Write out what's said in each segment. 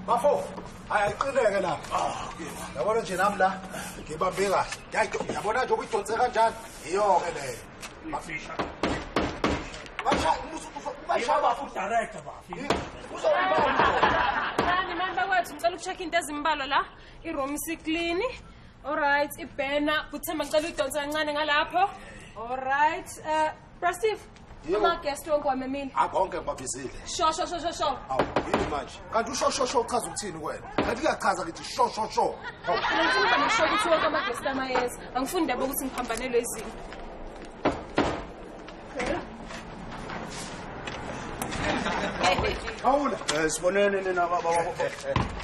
Bafo, hayi ayiqineke la. Yabona nje nami la ngibambe kahle. Yabona nje ukuyidonse kanjani? Iyo-ke leyo. Mafisha. Bashaya bafo director bafo. Nani mani bakwethu ngicela ukucheck into ezimbalwa la. I-room isi-clean. Alright, ibhena. Kuthemba ngicela uyidonse kancane ngalapho. Alright, Bra Steve. Ama-guest wonke wamemile. Konke ngibabizile. Sho sho sho sho sho. Hawu, yini manje? Kanti usho sho sho uchaza ukuthini kuwena? Kanti kuyachaza ngithi sho sho sho. Hawu. Ngifuna ukuba nesho ukuthi wonke ama-guest amayeza. Angifuni ndaba ukuthi ngiphambanelwe izinto. Khawula. Sibonene nina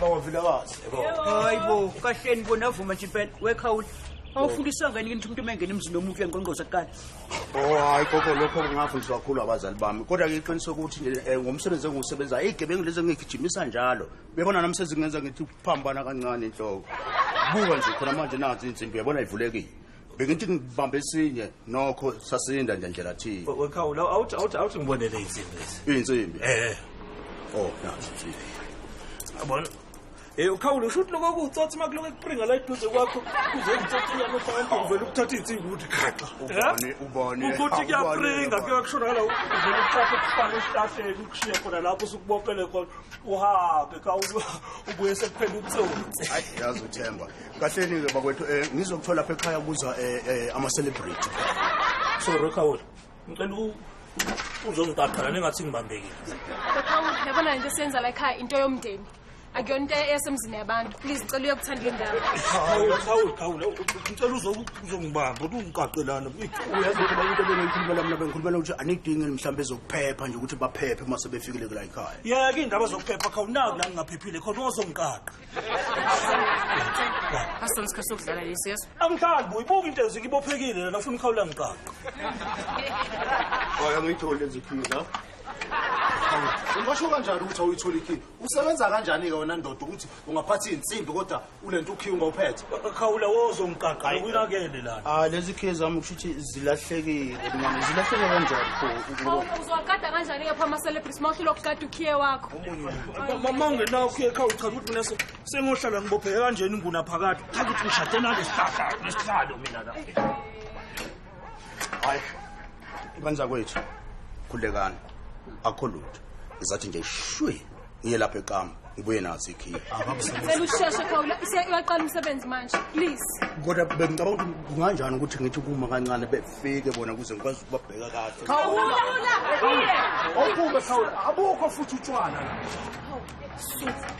bawavilakazi. Hayibo, kahleni bona avuma nje impela. Wekhawula. Awufundiswa ngani ukuthi umuntu umengena emzini womuntu uyangqongqoza kuqala? Oh hayi gogo, lokho kungafundiswa kakhulu abazali bami. Kodwa ke iqiniso ukuthi nje ngomsebenzi engiwusebenza igebengu lezi engigijimisa njalo. Uyabona nami sezingenza ngithi ukuphambana kancane inhloko. Buka nje khona manje nazi insimbi uyabona ivulekile. Bengithi ngibambe esinye nokho sasinda nje ndlela thile. Wekhawula awuthi ngibonele insimbi lezi. Insimbi? Eh. Oh nazi insimbi. Yabona. Ukhawula usho ukuthi lokho kuwutsotsi uma kulokhu ekupringa la eduze kwakho kuze ngitsotsi yami uvele ukuthatha insimbi ukuthi khaxa. Ubone ukuthi kuyapringa kuyakushonakala uvele ukuthatha ukufana esihlahleni ukushiye khona lapho usukubophele khona uhambe khawula ubuye sekuphela ubutsotsi. Hayi yazi uThemba. Kahleni-ke bakwethu ngizokuthola lapha ekhaya kuza ama-celebrity. Sorry Khawula. Ngicela uzongiqaqala nengathi ngibambekile. Khawula yabona lento esiyenza la ekhaya into yomndeni. Akuyona into eyasemzini yabantu. Please ngicela uyokuthanda le ndawo. Khawula. Ngicela uzongibamba ungiqaqelana. Uyazi ukuthi into bengiyikhulumela mina bengikhulumela ukuthi anidingi mhlawumbe ezokuphepha nje ukuthi baphephe uma sebefikile kula ekhaya. Yeke indaba zokuphepha Khawula naku la ngingaphephile khona uzongiqaqa. Asona isikhathi sokudlala lesi yeso. Angidlali boy, buka into ezikibophekile la ufuna ukhawula ngiqaqa. Hayi angiyitholi lezi khiyi la. Ungasho kanjani ukuthi awuyitholi ikhiyi? Usebenza kanjani-ke wena ndoda ukuthi ungaphatha iy'nsimbi kodwa ulento ukhiye ungawuphethe? Khawula wozongiqaqa uyinakele lana. Ah lezi khiyi zami kusho ukuthi zilahlekile mina zilahleke kanjani pho? Khawula uzowagada kanjani-ke pho ama-celebrity uma uhlulwa ukugada ukhiye wakho? Mama ungenawo ukhiye Khawula chaza ukuthi mina sengohlala ngibopheke kanjeni inguna phakathi. Cha ukuthi ngishade nalesihlahla nesihlalo mina la. Hayi banza kwethu khulekani. Akho lutho. Ngizathi nje shwe ngiye lapha ekama ngibuye nazo ikhiye. Ngicela usheshe Khawula uyaqala umsebenzi manje please. Kodwa bengicabanga ukuthi kunganjani ukuthi ngithi kuma kancane befike bona ukuze ngikwazi ukubabheka kahle. Khawula. Awuphume Khawula, abukho futhi utshwala la.